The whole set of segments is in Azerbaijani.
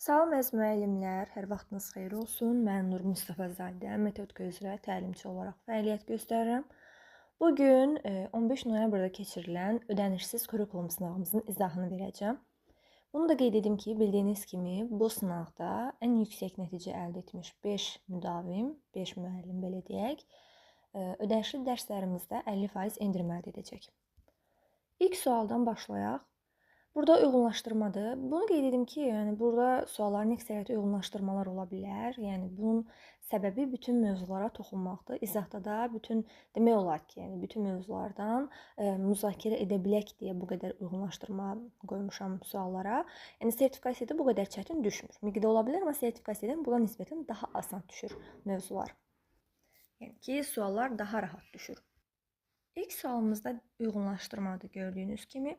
Salam əziz müəllimlər, hər vaxtınız xeyir olsun. Mən Nur Mustafazadə, metodika üzrə təlimçi olaraq fəaliyyət göstərirəm. Bu gün 15 noyabrda keçirilən ödənişsiz kurikulum sınağımızın izahını verəcəm. Bunu da qeyd edim ki, bildiyiniz kimi bu sınaqda ən yüksək nəticə əldə etmiş 5 müdavim, 5 müəllim belə deyək, ödənişli dərslərimizdə 50% endirim əldə edəcək. İlk sualdan başlayaq. Burada uyğunlaşdırmadır. Bunu qeyd edim ki, yəni burada sualların əksəriyyəti uyğunlaşdırmalar ola bilər. Yəni bunun səbəbi bütün mövzulara toxunmaqdır. İzahda da bütün demək olar ki, yəni bütün mövzulardan müzakirə edə bilək deyə bu qədər uyğunlaşdırma qoymuşam suallara. Yəni sertifikasiyada bu qədər çətin düşmür. Miqdə ola bilər, amma sertifikasiyadan buna nisbətən daha asan düşür mövzular. Yəni ki, suallar daha rahat düşür. İlk sualımızda uyğunlaşdırmadır gördüyünüz kimi.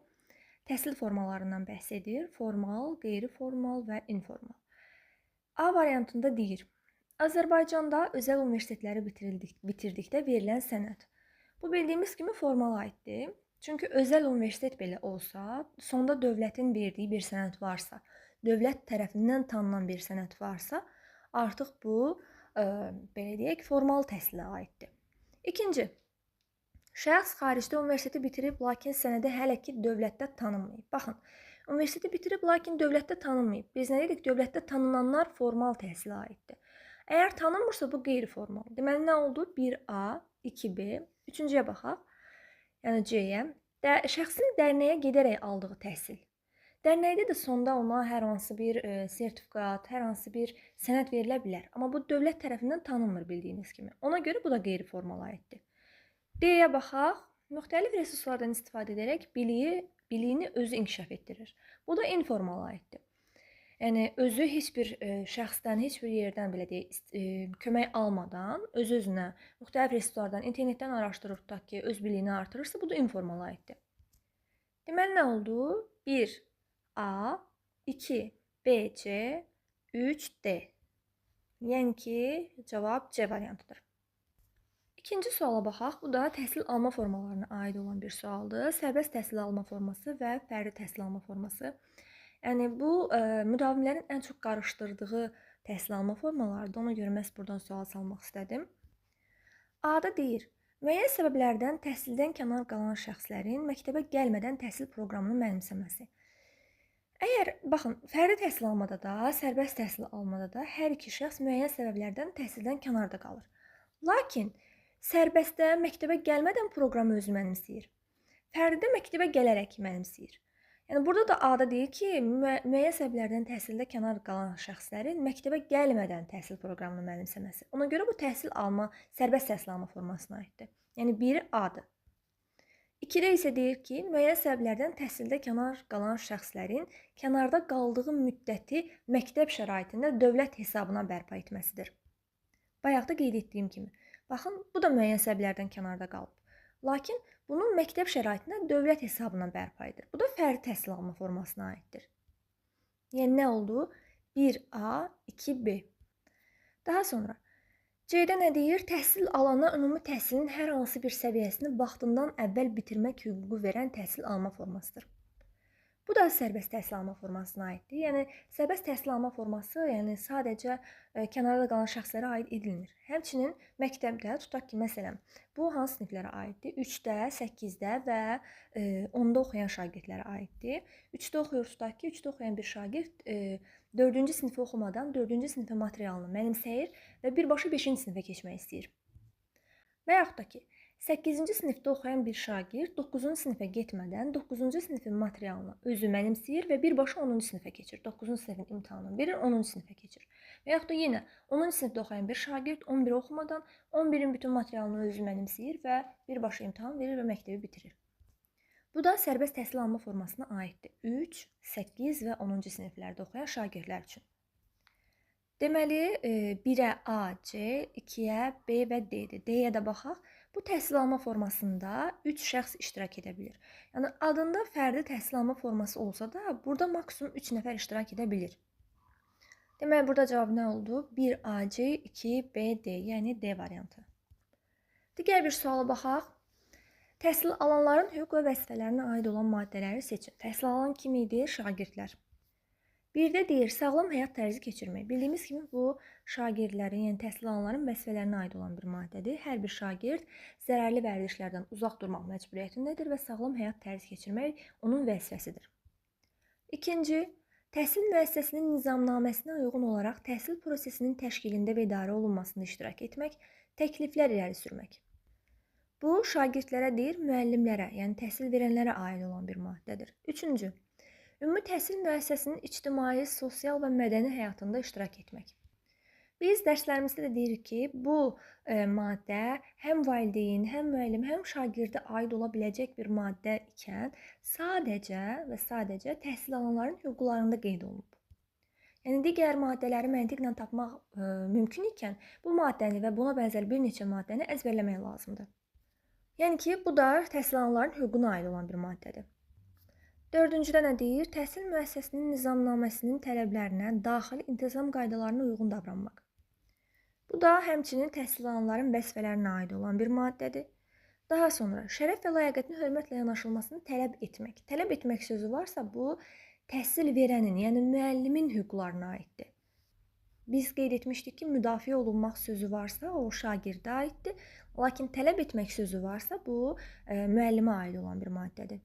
Təhsil formalarından bəhs edir. Formal, qeyri-formal və informal. A variantında deyir: Azərbaycanda özəl universitetləri bitirdikdə verilən sənəd. Bu bildiyimiz kimi formala aiddir. Çünki özəl universitet belə olsa, sonda dövlətin verdiyi bir sənəd varsa, dövlət tərəfindən tanınan bir sənəd varsa, artıq bu belə deyək, formal təhsilə aiddir. İkinci, şəxs xaricdə universiteti bitirib, lakin sənədi hələ ki dövlətdə tanınmayıb. Baxın, universiteti bitirib, lakin dövlətdə tanınmayıb. Biz nə dedik? Dövlətdə tanınanlar formal təhsilə aiddir. Əgər tanınmırsa, bu qeyri-formal. Deməli, nə oldu? 1A, 2B. Üçüncüyə baxaq. Yəni C-yə. Şəxsin dərnəyə gedərək aldığı təhsil. Dərnəkdə də sonda ona hər hansı bir sertifikat, hər hansı bir sənəd verilə bilər. Amma bu dövlət tərəfindən tanınmır bildiyiniz kimi. Ona görə bu da qeyri-formala aiddir. D-yə baxaq. Müxtəlif resurslardan istifadə edərək biliyini özü inkişaf etdirir. Bu da informala aiddir. Yəni özü heç bir şəxsdən, heç bir yerdən belə deyək, kömək almadan öz-özünə müxtəlif resurslardan, internetdən araşdırır, tutaq ki, öz biliyini artırırsa, bu da informala aiddir. Deməli nə oldu? 1 A, 2 B, C, 3 D. Yəni ki, cavab C variantıdır. İkinci suala baxaq. Bu da təhsil alma formalarına aid olan bir sualdır. Sərbəst təhsil alma forması və fərdi təhsil alma forması. Yəni bu müdavimlərin ən çox qarışdırdığı təhsil alma formalarıdır. Ona görə məhz buradan sual salmaq istədim. A-da deyir: müəyyən səbəblərdən təhsildən kənar qalan şəxslərin məktəbə gəlmədən təhsil proqramını mənimsəməsi. Əgər, baxın, fərdi təhsil almada da, sərbəst təhsil almada da hər iki şəxs müəyyən səbəblərdən təhsildən kənarda qalır. Lakin sərbəstdə məktəbə gəlmədən proqramı özü mənimsəyir. Fərdidə məktəbə gələrək mənimsəyir. Yəni burada da A-da deyir ki, müəyyən səbəblərdən təhsildə kənar qalan şəxslərin məktəbə gəlmədən təhsil proqramını mənimsəməsi. Ona görə bu təhsil alma, sərbəst təhsil alma formasına aiddir. Yəni biri A-dır. 2-də isə deyir ki, müəyyən səbəblərdən təhsildə kənar qalan şəxslərin kənarda qaldığı müddəti məktəb şəraitində dövlət hesabına bərpa etməsidir. Bayaq da qeyd etdiyim kimi. Baxın, bu da müəyyən səbəblərdən kənarda qalıb. Lakin bunu məktəb şəraitində dövlət hesabına bərpa edir. Bu da fərdi təhsil alma formasına aiddir. Yəni nə oldu? 1A, 2B. Daha sonra C-də nə deyir? Təhsil alana ümumi təhsilin hər hansı bir səviyyəsini vaxtından əvvəl bitirmək hüququ verən təhsil alma formasıdır. Bu da sərbəst təhsil alma formasına aiddir. Yəni sərbəst təhsil alma forması, yəni sadəcə kənarda qalan şəxslərə aid edilmir. Həmçinin məktəbdə, tutaq ki, məsələn, bu hansı siniflərə aiddir? 3-də, 8-də və 10-da oxuyan şagirdlərə aiddir. 3-də oxuyur, tutaq ki, 3-də oxuyan bir şagird 4-cü sinifi oxumadan 4-cü sinifin materialını mənimsəyir və birbaşa 5-ci sinifə keçmək istəyir. Və yaxud da ki, 8-ci sinifdə oxuyan bir şagird 9-cu sinifə getmədən 9-cu sinifin materialını özü mənimsəyir və birbaşa 10-cu sinifə keçir. 9-cu sinifin imtahanını verir, 10-cu sinifə keçir. Və yaxud da yenə 10-cu sinifdə oxuyan bir şagird 11 oxumadan 11-in bütün materialını özü mənimsəyir və birbaşa imtahan verir və məktəbi bitirir. Bu da sərbəst təhsil alma formasına aiddir. 3, 8 və 10-cu siniflərdə oxuyan şagirdlər üçün. Deməli, 1-ə A, C, 2-yə B və D-dir. D-yə də baxaq. Bu təhsil alma formasında 3 şəxs iştirak edə bilir. Yəni adında fərdi təhsil alma forması olsa da, burada maksimum 3 nəfər iştirak edə bilir. Deməli, burada cavab nə oldu? 1AC, 2BD, yəni D variantı. Digər bir suala baxaq. Təhsil alanların hüquq və vəzifələrinə aid olan maddələri seçin. Təhsil alan kim idi? Şagirdlər. Bir də deyir, sağlam həyat tərzi keçirmək. Bildiyimiz kimi bu şagirdlərin, yəni təhsil alanların vəzifələrinə aid olan bir maddədir. Hər bir şagird zərərli vərdişlərdən uzaq durmaq məcburiyyətindədir və sağlam həyat tərzi keçirmək onun vəzifəsidir. İkinci, təhsil müəssisəsinin nizamnaməsinə uyğun olaraq təhsil prosesinin təşkilində və idarə olunmasında iştirak etmək, təkliflər irəli sürmək. Bu, şagirdlərə deyir, müəllimlərə, yəni təhsil verənlərə aid olan bir maddədir. Üçüncü, ümumi təhsil müəssisəsinin ictimai, sosial və mədəni həyatında iştirak etmək. Biz dərslərimizdə də deyirik ki, bu maddə həm valideyn, həm müəllim, həm şagirdə aid ola biləcək bir maddə ikən sadəcə və sadəcə təhsil alanların hüquqlarında qeyd olunub. Yəni, digər maddələri məntiqlə tapmaq mümkün ikən bu maddəni və buna bənzər bir neçə maddəni əzbərləmək lazımdır. Yəni ki, bu da təhsil alanların hüququna aid olan bir maddədir. Dördüncüdə nə deyir? Təhsil müəssisəsinin nizamnaməsinin tələblərinə, daxili intizam qaydalarına uyğun davranmaq. Bu da həmçinin təhsil alanların vəzifələrinə aid olan bir maddədir. Daha sonra şərəf və ləyaqətin hörmətlə yanaşılmasını tələb etmək. Tələb etmək sözü varsa, bu təhsil verənin, yəni müəllimin hüquqlarına aiddir. Biz qeyd etmişdik ki, müdafiə olunmaq sözü varsa, o şagirdə aiddir. Lakin tələb etmək sözü varsa, bu müəllimə aid olan bir maddədir.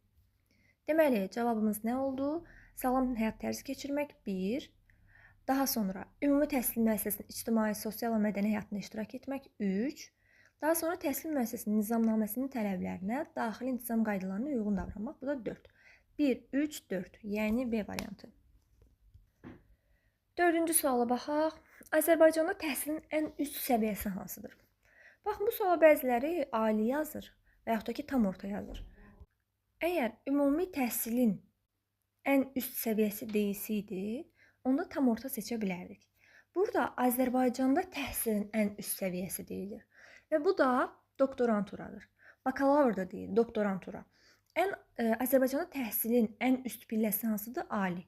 Deməli, cavabımız nə oldu? Sağlam həyat tərzi keçirmək 1. Daha sonra ümumi təhsil müəssisəsinin ictimai, sosial və mədəni həyatında iştirak etmək 3. Daha sonra təhsil müəssisəsinin nizamnaməsinin tələblərinə, daxili intizam qaydalarına uyğun davranmaq. Bu da 4. 1, 3, 4. Yəni B variantı. Dördüncü suala baxaq. Azərbaycanda təhsilin ən üst səviyyəsi hansıdır? Baxın, bu suala bəziləri ali yazır və yaxud da ki, tam orta yazır. Əgər ümumi təhsilin ən üst səviyyəsi deyilsəydi, onda tam orta seçə bilərdik. Burada Azərbaycanda təhsilin ən üst səviyyəsi deyilir və bu da doktoranturadır. Bakalavr da deyil, doktorantura. Azərbaycanda təhsilin ən üst pilləsi hansıdır? Ali.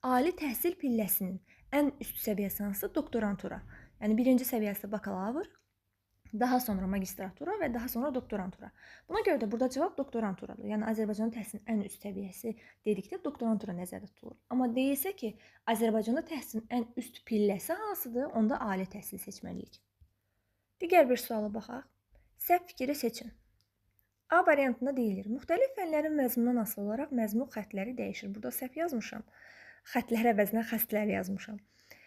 Ali təhsil pilləsinin ən üst səviyyəsi hansıdır? Doktorantura. Yəni birinci səviyyəsi bakalavr, daha sonra magistratura və daha sonra doktorantura. Buna görə də burada cavab doktoranturadır. Yəni Azərbaycanda təhsilin ən üst səviyyəsi dedikdə doktorantura nəzərdə tutulur. Amma deyilsə ki, Azərbaycanda təhsilin ən üst pilləsi hansıdır, onda ali təhsil seçməliyik. Digər bir suala baxaq. Səhv fikri seçin. A variantında deyilir, müxtəlif fənlərin məzmunundan asılı olaraq məzmun xətləri dəyişir. Burada səhv yazmışam. Xətlər əvəzinə xəstlər yazmışam.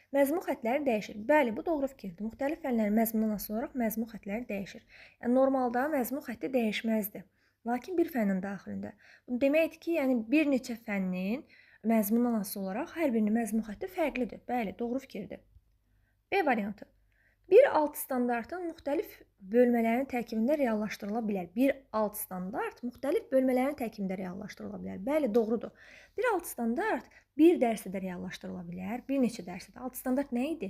Məzmun xətləri dəyişir. Bəli, bu doğru fikirdir. Müxtəlif fənlərin məzmunundan asılı olaraq məzmun xətləri dəyişir. Yəni, normalda məzmun xətti dəyişməzdi. Lakin bir fənnin daxilində. Bu deməkdir ki, yəni bir neçə fənnin məzmunundan asılı olaraq hər birinin məzmun xətti fərqlidir. Bəli, doğru fikirdir. B variantı. Bir alt standartın müxtəlif bölmələrin tərkibində reallaşdırıla bilər. Bir alt standart müxtəlif bölmələrin tərkibində reallaşdırıla bilər. Bəli, doğrudur. Bir alt standart bir dərsdə də reallaşdırıla bilər, bir neçə dərsdə də. Alt standart nə idi?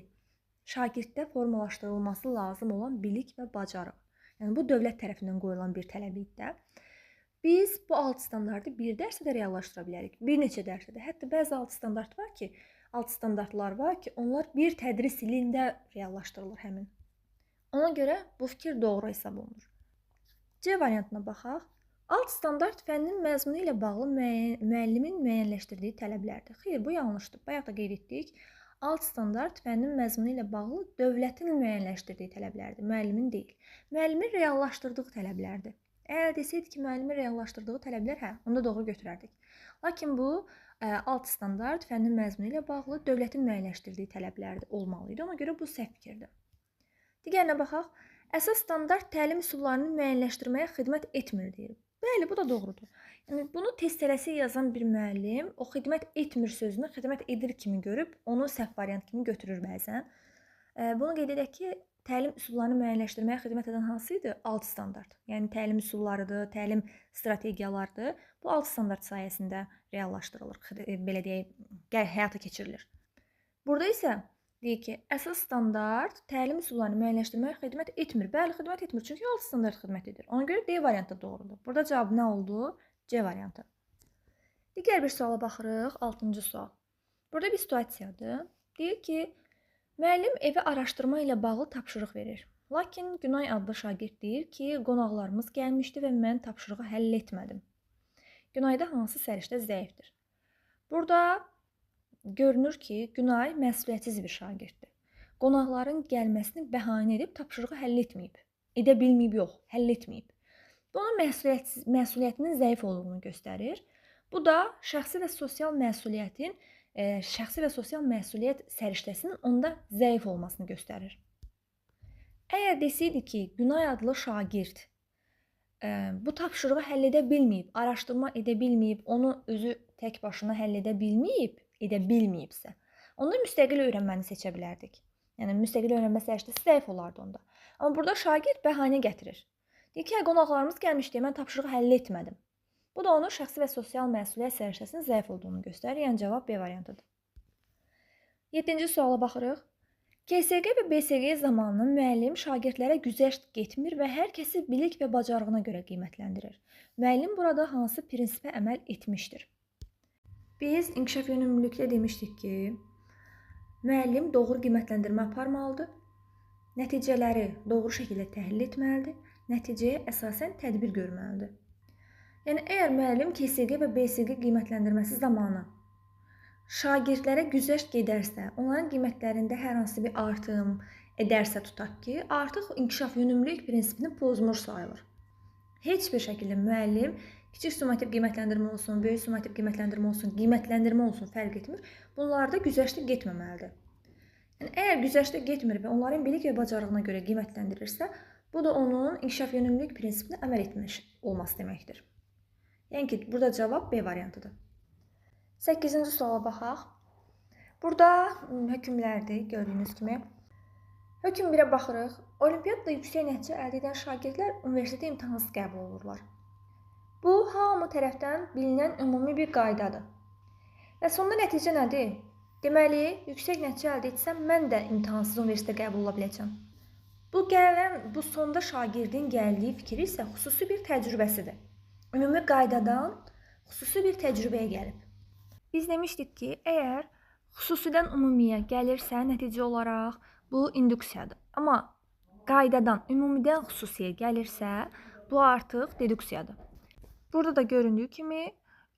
Şagirddə formalaşdırılması lazım olan bilik və bacarıq. Yəni, bu dövlət tərəfindən qoyulan bir tələb idi də. Biz bu alt standartı bir dərsdə də reallaşdıra bilərik, bir neçə dərsdə də. Hətta bəzi alt standart var ki, alt standartlar var ki, onlar bir tədris ilində reallaşdırılır həmin. Ona görə bu fikir doğru hesab olunur. C variantına baxaq. Alt standart fənnin məzmunu ilə bağlı müəllimin müəyyənləşdirdiyi tələblərdir. Xeyr, bu yanlışdır. Bayaq da qeyd etdik. Alt standart fənnin məzmunu ilə bağlı dövlətin müəyyənləşdirdiyi tələblərdir, müəllimin deyil. Müəllimin reallaşdırdığı tələblərdir. Əgər desəydi ki, müəllimin reallaşdırdığı tələblər, hə, onu da doğru götürərdik. Lakin bu alt standart fənnin məzmunu ilə bağlı dövlətin müəyyənləşdirdiyi tələblərdir, olmalı idi. Ona görə bu səhv fikirdir. Digərinə baxaq. Əsas standart təlim üsullarını müəyyənləşdirməyə xidmət etmir deyir. Bəli, bu da doğrudur. Yəni, bunu tez tələsik yazan bir müəllim o xidmət etmir sözünü xidmət edir kimi görüb, onu səhv variant kimi götürür bəzən. Bunu qeyd edək ki, təlim üsullarını müəyyənləşdirməyə xidmət edən hansı idi? Alt standart. Yəni, təlim üsullarıdır, təlim strategiyalarıdır. Bu alt standart sayəsində reallaşdırılır, belə deyək, həyata keçirilir. Burada isə deyir ki, əsas standart təlim üsullarını müəyyənləşdirməyə xidmət etmir. Bəli, xidmət etmir, çünki alt standart xidmət edir. Ona görə D variantı doğrudur. Burada cavab nə oldu? C variantı. Digər bir suala baxırıq, 6-cı sual. Burada bir situasiyadır. Deyir ki, müəllim evə araşdırma ilə bağlı tapşırıq verir. Lakin Günay adlı şagird deyir ki, qonaqlarımız gəlmişdi və mən tapşırığı həll etmədim. Günayda hansı səriştə zəifdir? Burada görünür ki, Günay məsuliyyətsiz bir şagirddir. Qonaqların gəlməsini bəhanə edib tapşırığı həll etməyib. Edə bilməyib yox, həll etməyib. Bu onun məsuliyyətinin zəif olduğunu göstərir. Bu da şəxsi və sosial məsuliyyətin, şəxsi və sosial məsuliyyət səriştəsinin onda zəif olmasını göstərir. Əgər desəydi ki, Günay adlı şagird bu tapşırığı həll edə bilməyib, araşdırma edə bilməyib, onu özü tək başına həll edə bilməyib, edə bilməyibsə, onda müstəqil öyrənməni seçə bilərdik. Yəni müstəqil öyrənmə səriştəsi zəif olardı onda. Amma burada şagird bəhanə gətirir. Deyir ki, qonaqlarımız gəlmiş deyə mən tapşırığı həll etmədim. Bu da onun şəxsi və sosial məsuliyyət səriştəsinin zəif olduğunu göstərir. Yəni cavab B variantıdır. 7-ci suala baxırıq. KSQ və BSQ zamanı müəllim şagirdlərə güzəşt getmir və hər kəsi bilik və bacarığına görə qiymətləndirir. Müəllim burada hansı prinsipə əməl etmişdir? Biz inkişaf yönümlülükdə demişdik ki, müəllim doğru qiymətləndirmə aparmalıdır, nəticələri doğru şəkildə təhlil etməlidir, nəticəyə əsasən tədbir görməlidir. Yəni, əgər müəllim KSQ və BSQ qiymətləndirməsi zamanı şagirdlərə güzəşt gedərsə, onların qiymətlərində hər hansı bir artım edərsə tutaq ki, artıq inkişaf yönümlülük prinsipini pozmuş sayılır. Heç bir şəkildə müəllim kiçik summativ qiymətləndirmə olsun, böyük summativ qiymətləndirmə olsun, qiymətləndirmə olsun fərq etmir. Bunlarda güzəştə getməməlidir. Yəni, əgər güzəştə getmir və onların bilik və bacarığına görə qiymətləndirirsə, bu da onun inkişaf yönümlülük prinsipinə əməl etmiş olması deməkdir. Yəni ki, burada cavab B variantıdır. 8-ci suala baxaq. Burada hökmlərdir, gördüyünüz kimi. Hökm 1-ə baxırıq. Olimpiyadada yüksək nəticə əldə edən şagirdlər universitetə imtahansız qəbul olurlar. Bu, hamı tərəfdən bilinən ümumi bir qaydadır. Və sonda nəticə nədir? Deməli, yüksək nəticə əldə etsəm, mən də imtahansız universitetə qəbul ola biləcəm. Bu sonda şagirdin gəldiyi fikir isə xüsusi bir təcrübəsidir. Ümumi qaydadan xüsusi bir təcrübəyə gəlib. Biz demişdik ki, əgər xüsusidən ümumiyə gəlirsə, nəticə olaraq bu induksiyadır. Amma qaydadan, ümumidən xüsusiyə gəlirsə, bu artıq deduksiyadır. Burada da göründüyü kimi,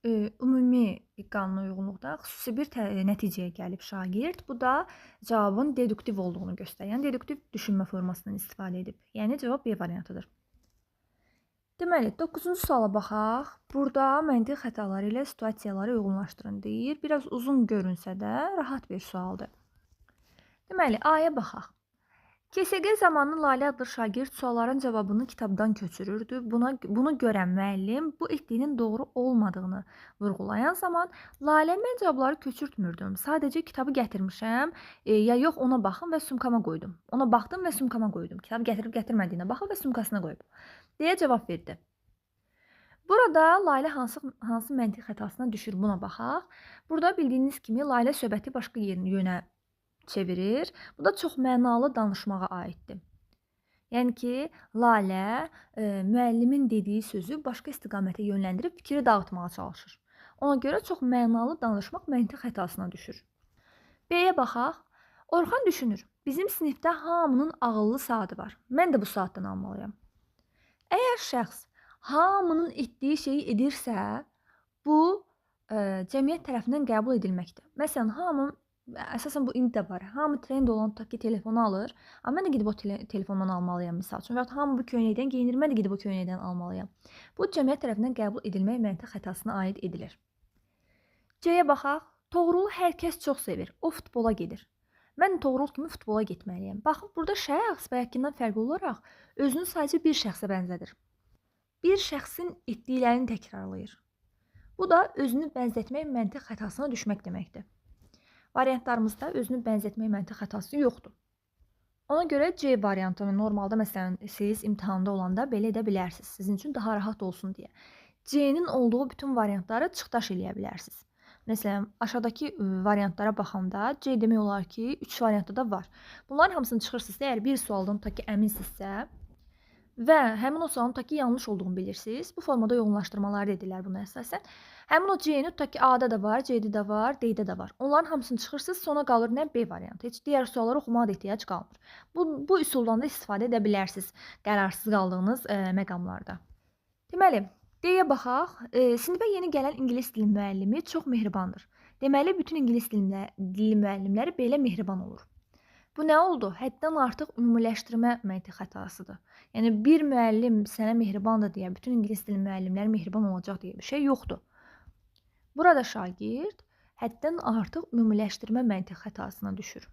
ümumi bir qanuna uyğunluqda xüsusi bir nəticəyə gəlib şagird. Bu da cavabın deduktiv olduğunu göstərir. Yəni, deduktiv düşünmə formasından istifadə edib. Yəni, cavab B variantıdır. Deməli, 9-cu suala baxaq. Burada məntiq xətaları ilə situasiyaları uyğunlaşdırın deyir. Biraz uzun görünsə də rahat bir sualdır. Deməli, A-ya baxaq. KSQ zamanı Lalə adlı şagird sualların cavabını kitabdan köçürürdü. Bunu görən müəllim bu etdiyinin doğru olmadığını vurğulayan zaman Lalə, mən cavabları köçürtmürdüm. Sadəcə kitabı gətirmişəm, ya yox ona baxın və sumkama qoydum. Ona baxdım və sumkama qoydum. Kitabı gətirib gətirmədiyinə baxıb və sumkasına qoyub deyə cavab verdi. Burada Lalə hansı məntiq xətasına düşür buna baxaq. Burada bildiyiniz kimi Lalə söhbəti başqa yönə çevirir. Bu da çox mənalı danışmağa aiddir. Yəni ki, Lalə müəllimin dediyi sözü başqa istiqamətə yönləndirib fikri dağıtmağa çalışır. Ona görə çox mənalı danışmaq məntiq xətasına düşür. B-yə baxaq. Orxan düşünür. Bizim sinifdə hamının ağıllı saatı var. Mən də bu saatdan almalıyam. Əgər şəxs hamının etdiyi şeyi edirsə, bu cəmiyyət tərəfindən qəbul edilməkdir. Məsələn, hamı, əsasən bu indi də var. Hamı trend olan tutaq ki, telefonu alır. Amma mən də gedib o telefondan almalıyam, misal üçün. Və yaxud hamı bu köynəkdən geyinir, mən də gedib o köynəkdən almalıyam. Bu, cəmiyyət tərəfindən qəbul edilmək məntiq xətasına aid edilir. C-yə baxaq. Toğrulu hər kəs çox sevir. O futbola gedir. Mən Toğrul kimi futbola getməliyəm. Baxın, burada şəxs bayaqkindən fərqli olaraq özünü sadəcə bir şəxsə bənzədir. Bir şəxsin etdiklərini təkrarlayır. Bu da özünü bənzətmək məntiq xətasına düşmək deməkdir. Variantlarımızda özünü bənzətmək məntiq xətası yoxdur. Ona görə C variantını normalda məsələn siz imtahanda olanda belə edə bilərsiniz. Sizin üçün daha rahat olsun deyə. C-nin olduğu bütün variantları çıxdaş eləyə bilərsiniz. Məsələn, aşağıdakı variantlara baxanda C demək olar ki, 3 variantda da var. Bunların hamısını çıxırsınızsa, əgər bir sualdan tutaq ki, əminsinizsə və həmin o sualın tutaq ki, yanlış olduğunu bilirsiniz. Bu formada yoğunlaşdırmalar edirlər buna əsasən. Həmin o C-ni tutaq ki, A-da da var, C-də də var, D-də də var. Onların hamısını çıxırsınız, sona qalır nə? B variantı. Heç digər sualları oxumağa da ehtiyac qalmır. Bu üsuldan da istifadə edə bilərsiniz qərarsız qaldığınız məqamlarda. Deməli, D-yə baxaq. Sinifə yeni gələn ingilis dili müəllimi çox mehribandır. Deməli, bütün ingilis dili müəllimləri belə mehriban olur. Bu nə oldu? Həddən artıq ümumiləşdirmə məntiq xətasıdır. Yəni, bir müəllim sənə mehribandır deyə, bütün ingilis dili müəllimləri mehriban olacaq deyə bir şey yoxdur. Burada şagird həddən artıq ümumiləşdirmə məntiq xətasına düşür.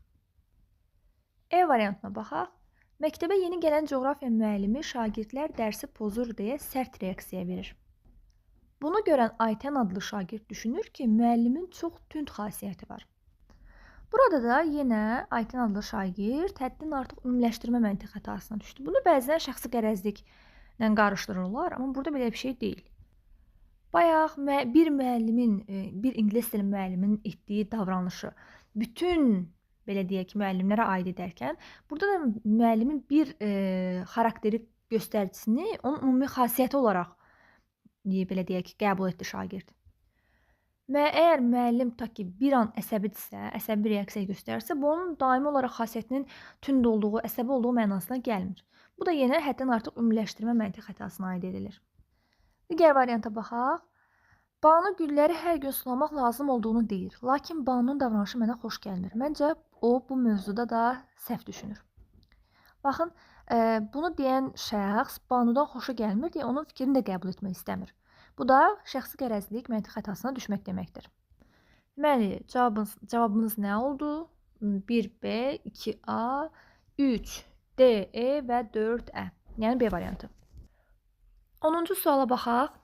E variantına baxaq. Məktəbə yeni gələn coğrafiya müəllimi şagirdlər dərsi pozur deyə sərt reaksiya verir. Bunu görən Aytən adlı şagird düşünür ki, müəllimin çox tünd xasiyyəti var. Burada da yenə Aytən adlı şagird həddən artıq ümumiləşdirmə məntiq xətasına düşdü. Bunu bəzən şəxsi qərəzliklə qarışdırırlar, amma burada belə bir şey deyil. Bayaq bir müəllimin, bir ingilis dili müəlliminin etdiyi davranışı bütün, belə deyək, müəllimlərə aid edərkən, burada da müəllimin bir xarakteri göstəricisini onun ümumi xasiyyəti olaraq, belə deyək, qəbul etdi şagird. Və əgər müəllim tutaq ki, bir an əsəbidirsə, əsəbi reaksiya göstərirsə, bu onun daimi olaraq xasiyyətinin tünd olduğu, əsəbi olduğu mənasına gəlmir. Bu da yenə həddən artıq ümumiləşdirmə məntiq xətasına aid edilir. Digər varianta baxaq. Banu gülləri hər gün sulamaq lazım olduğunu deyir. Lakin Banunun davranışı mənə xoş gəlmir. Məncə o bu mövzuda da səhv düşünür. Baxın, bunu deyən şəxs Banudan xoşu gəlmir deyə onun fikrini də qəbul etmək istəmir. Bu da şəxsi qərəzlik məntiq xətasına düşmək deməkdir. Deməli, cavabınız nə oldu? 1B, 2A, 3, D, E və 4E. Yəni B variantı. 10-cu suala baxaq.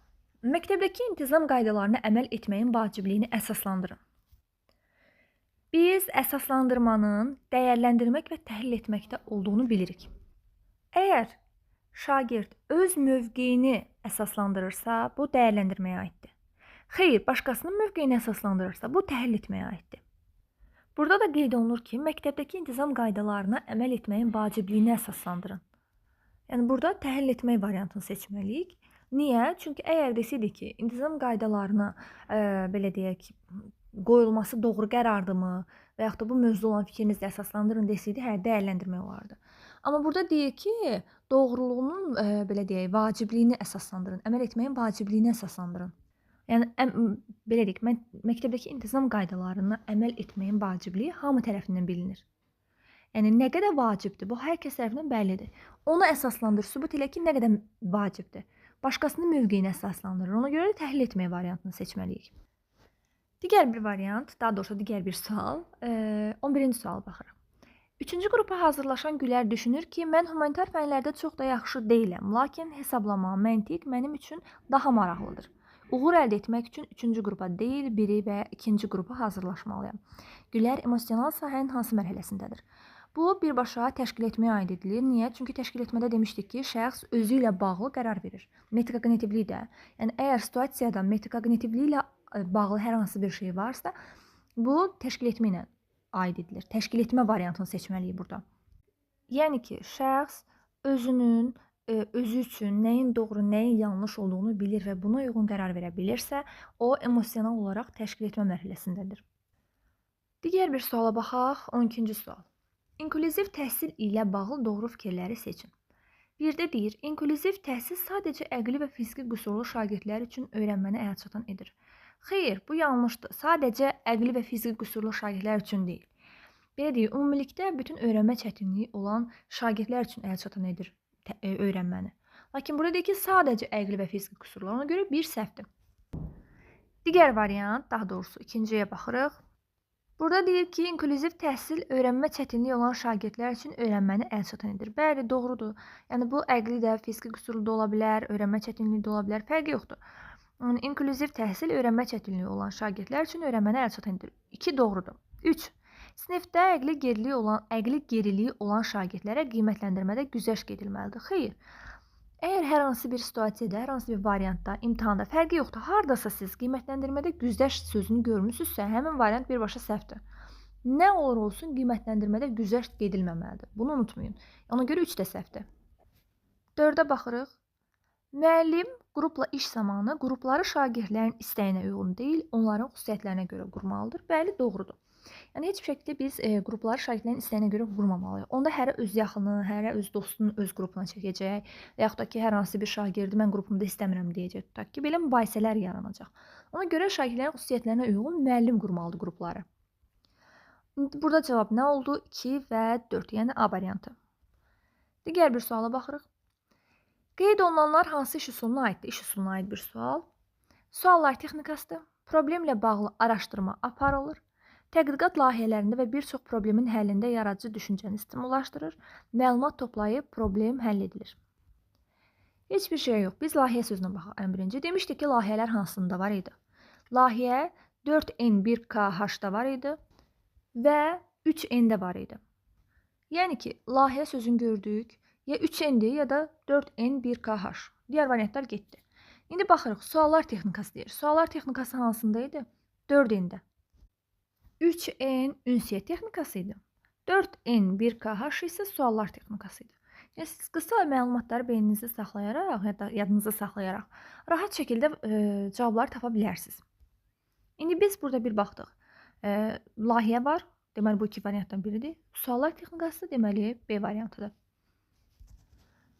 Məktəbdəki intizam qaydalarına əməl etməyin vacibliyini əsaslandırın. Biz əsaslandırmanın dəyərləndirmək və təhlil etməkdə olduğunu bilirik. Əgər şagird öz mövqeyini əsaslandırırsa, bu dəyərləndirməyə aiddir. Xeyr, başqasının mövqeyini əsaslandırırsa, bu təhlil etməyə aiddir. Burada da qeyd olunur ki, məktəbdəki intizam qaydalarına əməl etməyin vacibliyini əsaslandırın. Yəni, burada təhlil etmək variantını seçməliyik. Niyə? Çünki əgər deseydik ki, intizam qaydalarına, belə deyək, qoyulması doğru qərardırmı və yaxud da bu mövzu olan fikrinizi əsaslandırın deseydi, hə, dəyərləndirmək olardı. Amma burada deyir ki, doğruluğunun, belə deyək, vacibliyini əsaslandırın, əməl etməyin vacibliyini əsaslandırın. Yəni, belə deyək, məktəbdəki intizam qaydalarına əməl etməyin vacibliyi hamı tərəfindən bilinir. Yəni, nə qədər vacibdir, bu hər kəs tərəfindən bəllidir. Onu əsaslandır, sübut elə ki, nə qədər vacibdir. Başqasının mövqeyini əsaslandırır. Ona görə də təhlil etmək variantını seçməliyik. Digər bir variant, daha doğrusu digər bir sual, 11-ci suala baxırıq. 3-cü qrupa hazırlaşan Gülər düşünür ki, mən humanitar fənlərdə çox da yaxşı deyiləm, lakin hesablama, məntiq mənim üçün daha maraqlıdır. Uğur əldə etmək üçün 3-cü qrupa deyil, 1-i və 2-ci qrupa hazırlaşmalıyam. Gülər emosional sahənin hansı mərhələsindədir? Bu, birbaşa təşkil etməyə aid edilir. Niyə? Çünki təşkil etmədə demişdik ki, şəxs özü ilə bağlı qərar verir. Metakognitivlik də. Yəni, əgər situasiyada metakognitivlik ilə bağlı hər hansı bir şey varsa, bu təşkil etmə ilə aid edilir. Təşkil etmə variantını seçməliyik burada. Yəni ki, şəxs özünün, özü üçün nəyin doğru, nəyin yanlış olduğunu bilir və buna uyğun qərar verə bilirsə, o emosional olaraq təşkil etmə mərhələsindədir. Digər bir suala baxaq, 12-ci sual. İnklüziv təhsil ilə bağlı doğru fikirləri seçin. Birdə deyir, inklüziv təhsil sadəcə əqli və fiziki qüsurlu şagirdlər üçün öyrənməni əlçatan edir. Xeyr, bu yanlışdır. Sadəcə əqli və fiziki qüsurlu şagirdlər üçün deyil. Belə deyək, ümumilikdə bütün öyrənmə çətinliyi olan şagirdlər üçün əlçatan edir öyrənməni. Lakin burada deyir ki, sadəcə əqli və fiziki qüsurlar. Ona görə bir səhvdir. Digər variant, daha doğrusu ikinciyə baxırıq. Burada deyir ki, inklüziv təhsil öyrənmə çətinliyi olan şagirdlər üçün öyrənməni əlçatan edir. Bəli, doğrudur. Yəni, bu əqli də, fiziki qüsurlu da ola bilər, öyrənmə çətinliyi də ola bilər, fərqi yoxdur. Yəni, inklüziv təhsil öyrənmə çətinliyi olan şagirdlər üçün öyrənməni əlçatan edir. 2 doğrudur. 3. Sinifdə əqli geriliyi olan şagirdlərə qiymətləndirmədə güzəşt edilməlidir. Xeyr. Əgər hər hansı bir situasiyada, hər hansı bir variantda, imtahanda fərqi yoxdur, hardasa siz qiymətləndirmədə güzəşt sözünü görmüsünüzsə, həmin variant birbaşa səhvdir. Nə olur olsun, qiymətləndirmədə güzəşt edilməməlidir. Bunu unutmayın. Ona görə 3 də səhvdir. 4-ə baxırıq. Müəllim qrupla iş zamanı qrupları şagirdlərin istəyinə uyğun deyil, onların xüsusiyyətlərinə görə qurmalıdır. Bəli, doğrudur. Yəni, heç bir şəkildə biz qrupları şagirdlərin istəyinə görə qurmamalıyıq. Onda hərə öz yaxını, hərə öz dostunu öz qrupuna çəkəcək və yaxud da ki, hər hansı bir şagirdi mən qrupumda istəmirəm deyəcək. Tutaq ki, belə mübahisələr yaranacaq. Ona görə şagirdlərin xüsusiyyətlərinə uyğun müəllim qurmalıdır qrupları. İndi burada cavab nə oldu? 2 və 4, yəni A variantı. Digər bir suala baxırıq. Qeyd olunanlar hansı iş üsuluna aiddir? İş üsuluna aid bir sual. Suallar texnikasıdır. Problemlə bağlı araşdırma aparılır. Tədqiqat layihələrində və bir çox problemin həllində yaradıcı düşüncəni stimullaşdırır. Məlumat toplayıb problem həll edilir. Heç bir şey yox. Biz layihə sözünə baxaq ən birinci. Demişdik ki, layihələr hansında var idi? Layihə 4N1KH-da var idi və 3N-də var idi. Yəni ki, layihə sözünü gördük. Ya 3N-dir, ya da 4N1KH. Digər variantlar getdi. İndi baxırıq, suallar texnikası deyir. Suallar texnikası hansında idi? 4N-də. 3N ünsiyyət texnikası idi. 4N1KH isə suallar texnikası idi. Yəni, siz qısa məlumatları beyninizdə saxlayaraq, ya da yadınızda saxlayaraq rahat şəkildə cavabları tapa bilərsiniz. İndi biz burada bir baxdıq. Layihə var. Deməli, bu iki variantdan biridir. Suallar texnikası, deməli, B variantıdır.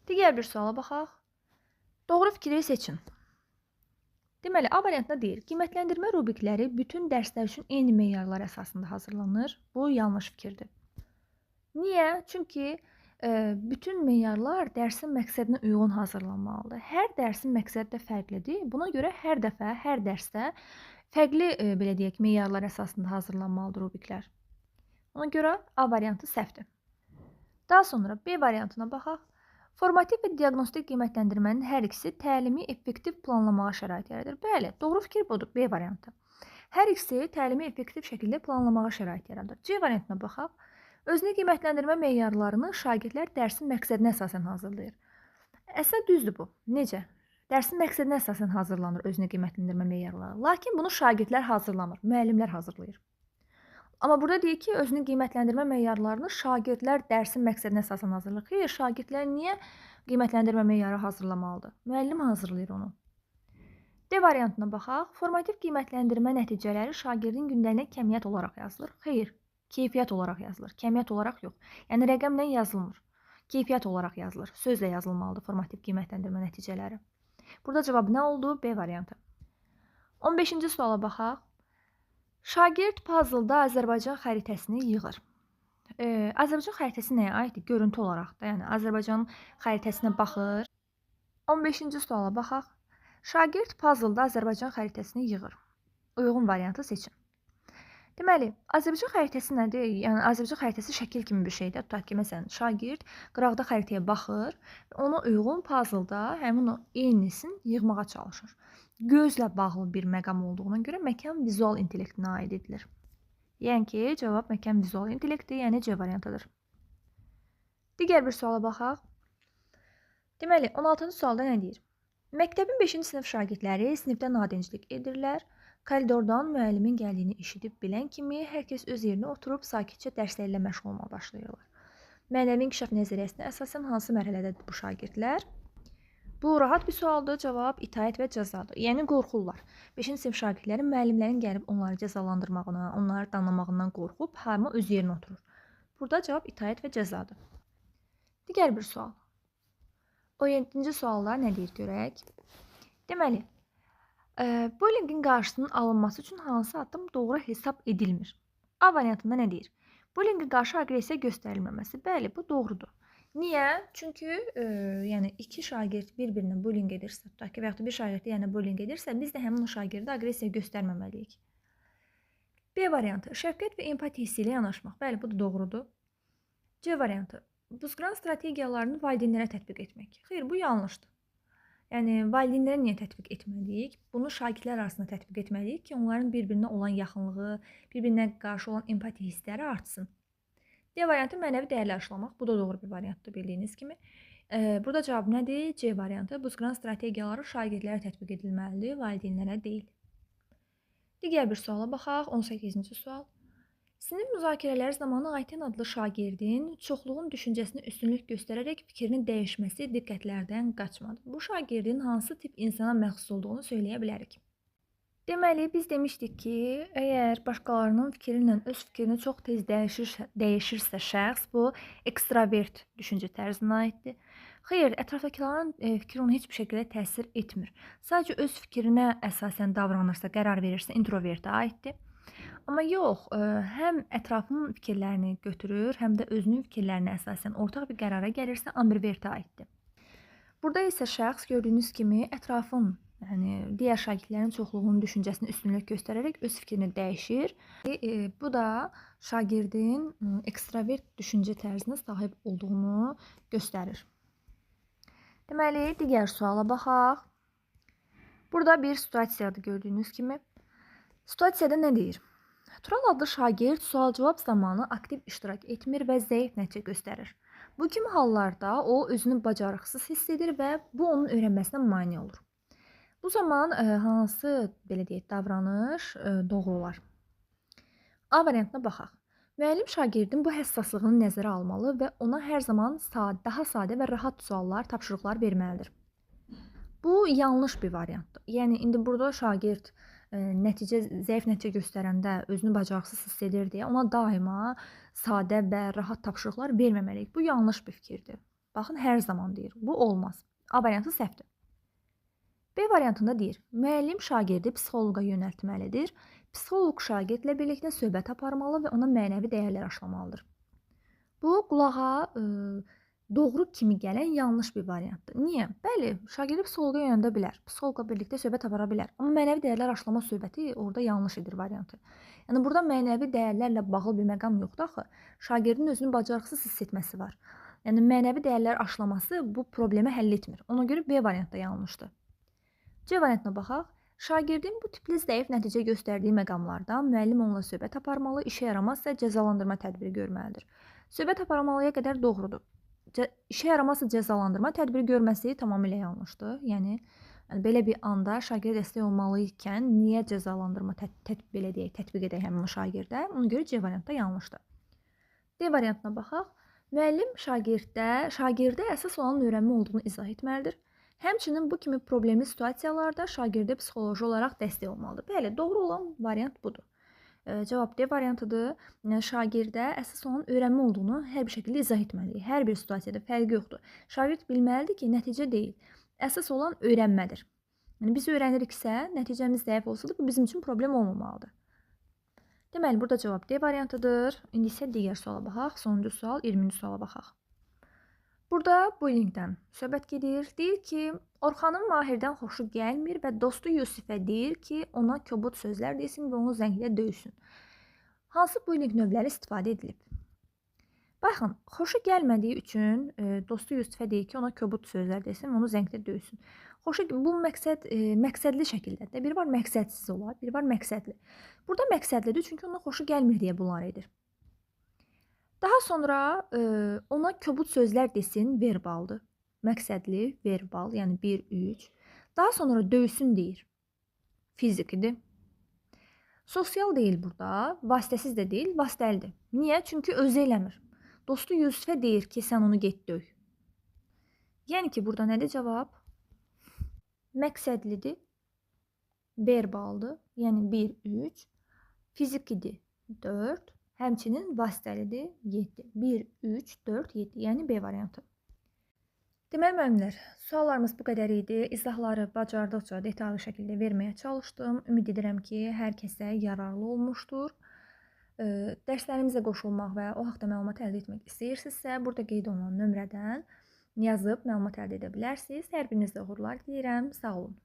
Digər bir suala baxaq. Doğru fikri seçin. Deməli, A variantında deyir, qiymətləndirmə rubrikləri bütün dərslər üçün eyni meyarlar əsasında hazırlanır. Bu, yanlış fikirdir. Niyə? Çünki bütün meyarlar dərsin məqsədinə uyğun hazırlanmalıdır. Hər dərsin məqsədi də fərqlidir. Buna görə hər dəfə, hər dərsdə fərqli, belə deyək, meyarlar əsasında hazırlanmalıdır rubriklər. Ona görə A variantı səhvdir. Daha sonra B variantına baxaq. Formativ və diaqnostik qiymətləndirmənin hər ikisi təlimi effektiv planlamağa şərait yaradır. Bəli, doğru fikir budur, B variantı. Hər ikisi təlimi effektiv şəkildə planlamağa şərait yaradır. C variantına baxaq. Özünü qiymətləndirmə meyarlarını şagirdlər dərsin məqsədinə əsasən hazırlayır. Əslində düzdür bu. Necə? Dərsin məqsədinə əsasən hazırlanır özünü qiymətləndirmə meyarları. Lakin bunu şagirdlər hazırlamır, müəllimlər hazırlayır. Amma burada deyir ki, özünü qiymətləndirmə meyarlarını şagirdlər dərsin məqsədinə əsasən hazırlayır. Xeyr, şagirdlər niyə qiymətləndirmə meyarı hazırlamalıdır? Müəllim hazırlayır onu. D variantına baxaq. Formativ qiymətləndirmə nəticələri şagirdin gündəliyinə kəmiyyət olaraq yazılır. Xeyr, keyfiyyət olaraq yazılır. Kəmiyyət olaraq yox. Yəni, rəqəmlə yazılmır. Keyfiyyət olaraq yazılır. Sözlə yazılmalıdır formativ qiymətləndirmə nəticələri. Burada cavab nə oldu? B variantı. 15-ci suala baxaq. Şagird puzzle-da Azərbaycan xəritəsini yığır. Azərbaycan xəritəsi nəyə aiddir? Görüntü olaraq da, yəni Azərbaycanın xəritəsinə baxır. 15-ci suala baxaq. Şagird puzzle-da Azərbaycan xəritəsini yığır. Uyğun variantı seçin. Deməli, Azərbaycan xəritəsi nədir? Yəni, Azərbaycan xəritəsi şəkil kimi bir şeydir. Tutaq ki, məsələn, şagird qıraqda xəritəyə baxır, ona uyğun puzzle-da həmin o eynisini yığmağa çalışır. Gözlə bağlı bir məqam olduğuna görə məkan vizual intellektinə aid edilir. Yəni ki, cavab məkan vizual intellektdir, yəni C variantıdır. Digər bir suala baxaq. Deməli, 16-cı sualda nə deyir? Məktəbin 5-ci sinif şagirdləri sinifdə nadinclik edirlər. Koridordan müəllimin gəldiyini eşidib bilən kimi hər kəs öz yerinə oturub sakitcə dərslərlə məşğul olmağa başlayırlar. Mənəvi inkişaf nəzəriyyəsinə əsasən hansı mərhələdədir bu şagirdlər? Bu rahat bir sualdır. Cavab itaət və cəzadır. Yəni qorxurlar. 5-ci sinif şagirdləri müəllimlərin gəlib onları cəzalandırmağına, onları danlamağından qorxub hamı öz yerinə oturur. Burada cavab itaət və cəzadır. Digər bir sual. 17-ci sualda nə deyir görək? Deməli, bullyingin qarşısının alınması üçün hansı addım doğru hesab edilmir? A variantında nə deyir? Bullyingə qarşı aqressiya göstərilməməsi. Bəli, bu doğrudur. Niyə? Çünki yəni iki şagird bir-birinə bullying edirsə, tutaq ki, və yaxud da bir şagird yəni bullying edirsə, biz də həmin o şagirdə aqressiya göstərməməliyik. B variantı, şəfqət və empatiya hissi ilə yanaşmaq. Bəli, bu da doğrudur. C variantı, buzqıran strategiyalarını valideynlərə tətbiq etmək. Xeyr, bu yanlışdır. Yəni, valideynlərə niyə tətbiq etməliyik? Bunu şagirdlər arasında tətbiq etməliyik ki, onların bir-birinə olan yaxınlığı, bir-birinə qarşı olan empatiya hissləri artsın. D variantı mənəvi dəyərlər aşılamaq. Bu da doğru bir variantdır bildiyiniz kimi. Burada cavab nədir? C variantı. Buzqıran strategiyaları şagirdlərə tətbiq edilməlidir, valideynlərə deyil. Digər bir suala baxaq. 18-ci sual. Sinif müzakirələri zamanı Ayten adlı şagirdin çoxluğun düşüncəsinə üstünlük göstərərək fikrinin dəyişməsi diqqətlərdən qaçmadı. Bu şagirdin hansı tip insana məxsus olduğunu söyləyə bilərik. Deməli, biz demişdik ki, əgər başqalarının fikri ilə öz fikrini çox tez dəyişirsə şəxs, bu ekstravert düşüncə tərzinə aiddir. Xeyr, ətrafdakıların fikri ona heç bir şəkildə təsir etmir. Sadəcə öz fikrinə əsasən davranırsa, qərar verirsə, introvertə aiddir. Amma yox, həm ətrafının fikirlərini götürür, həm də özünün fikirlərinə əsasən ortaq bir qərara gəlirsə, ambivertə aiddir. Burada isə şəxs gördüyünüz kimi ətrafın, yəni digər şagirdlərin çoxluğunun düşüncəsinə üstünlük göstərərək öz fikrini dəyişir. Bu da şagirdin ekstravert düşüncə tərzinə sahib olduğunu göstərir. Deməli, digər suala baxaq. Burada bir situasiyadır gördüyünüz kimi. Situasiyada nə deyir? Tural adlı şagird sual-cavab zamanı aktiv iştirak etmir və zəif nəticə göstərir. Bu kimi hallarda o özünü bacarıqsız hiss edir və bu onun öyrənməsinə mane olur. Bu zaman hansı, belə deyək, davranış doğru olar? A variantına baxaq. Müəllim şagirdin bu həssaslığını nəzərə almalı və ona hər zaman daha sadə və rahat suallar, tapşırıqlar verməlidir. Bu yanlış bir variantdır. Yəni indi burada şagird zəif nəticə göstərəndə özünü bacarıqsız hiss edir deyə ona daima sadə və rahat tapşırıqlar verməməliyik. Bu yanlış bir fikirdir. Baxın, hər zaman deyir. Bu olmaz. A variantı səhvdir. B variantında deyir, müəllim şagirdi psixoloqa yönəltməlidir. Psixoloq şagirdlə birlikdə söhbət aparmalı və ona mənəvi dəyərlər aşılamalıdır. Bu, qulağa doğru kimi gələn yanlış bir variantdır. Niyə? Bəli, şagirdi psixoloqa yönəldə bilər, psixoloqla birlikdə söhbət apara bilər. Amma mənəvi dəyərlər aşılama söhbəti orada yanlış edir variantı. Yəni, burada mənəvi dəyərlərlə bağlı bir məqam yoxdur axı. Şagirdin özünü bacarıqsız hiss etməsi var. Yəni, mənəvi dəyərlər aşılaması bu problemi həll etmir. Ona görə B variantı da yanlışdır. C variantına baxaq. Şagirdin bu tipli zəif nəticə göstərdiyi məqamlarda müəllim onunla söhbət aparmalı, işə yaramazsa cəzalandırma tədbiri görməlidir. Söhbət aparmalıya qədər doğrudur. İşə yaramazsa cəzalandırma tədbiri görməsi tamamilə yanlışdır. Yəni belə bir anda şagirdə dəstək olmalı ikən niyə cəzalandırma belə deyək, tətbiq edək həmin o şagirdə? Ona görə C variantı da yanlışdır. D variantına baxaq. Müəllim şagirdə əsas olan öyrənmə olduğunu izah etməlidir. Həmçinin bu kimi problemli situasiyalarda şagirdə psixoloji olaraq dəstək olmalıdır. Bəli, doğru olan variant budur. Cavab D variantıdır. Yəni, şagirdə əsas olan öyrənmə olduğunu hər bir şəkildə izah etməliyik. Hər bir situasiyada fərqi yoxdur. Şagird bilməlidir ki, nəticə deyil, əsas olan öyrənmədir. Yəni, biz öyrəniriksə, nəticəmiz zəif olsa da bu bizim üçün problem olmamalıdır. Deməli, burada cavab D variantıdır. İndi isə digər suala baxaq. Sonuncu sual, 20-ci suala baxaq. Burada bullyingdən söhbət gedir. Deyir ki, Orxanın Mahirdən xoşu gəlmir və dostu Yusifə deyir ki, ona kobud sözlər desin və onu zənglə döysün. Hansı bullying növləri istifadə edilib? Baxın, xoşu gəlmədiyi üçün dostu Yusifə deyir ki, ona kobud sözlər desin və onu zənglə döysün. Bu məqsəd məqsədli şəkildədir. Bir var məqsədsiz olar, bir var məqsədli. Burada məqsədlidir, çünki ona xoşu gəlmir deyə bunları edir. Daha sonra ona kobud sözlər desin, verbaldır. Məqsədli, verbal, yəni 1, 3. Daha sonra döysün deyir. Fizikidir. Sosial deyil burada, vasitəsiz də deyil, vasitəlidir. Niyə? Çünki özü eləmir. Dostu Yusifə deyir ki, sən onu get döy. Yəni ki, burada nədir cavab? Məqsədlidir, verbaldır, yəni 1, 3. Fizikidir, 4. Həmçinin vasitəlidir, 7. 1, 3, 4, 7, yəni B variantı. Deməli, müəllimlər, suallarımız bu qədər idi. İzahları bacardıqca detallı şəkildə verməyə çalışdım. Ümid edirəm ki, hər kəsə yararlı olmuşdur. Dərslərimizə qoşulmaq və o haqda məlumat əldə etmək istəyirsinizsə, burada qeyd olunan nömrədən yazıb məlumat əldə edə bilərsiniz. Hər birinizə uğurlar diləyirəm. Sağ olun.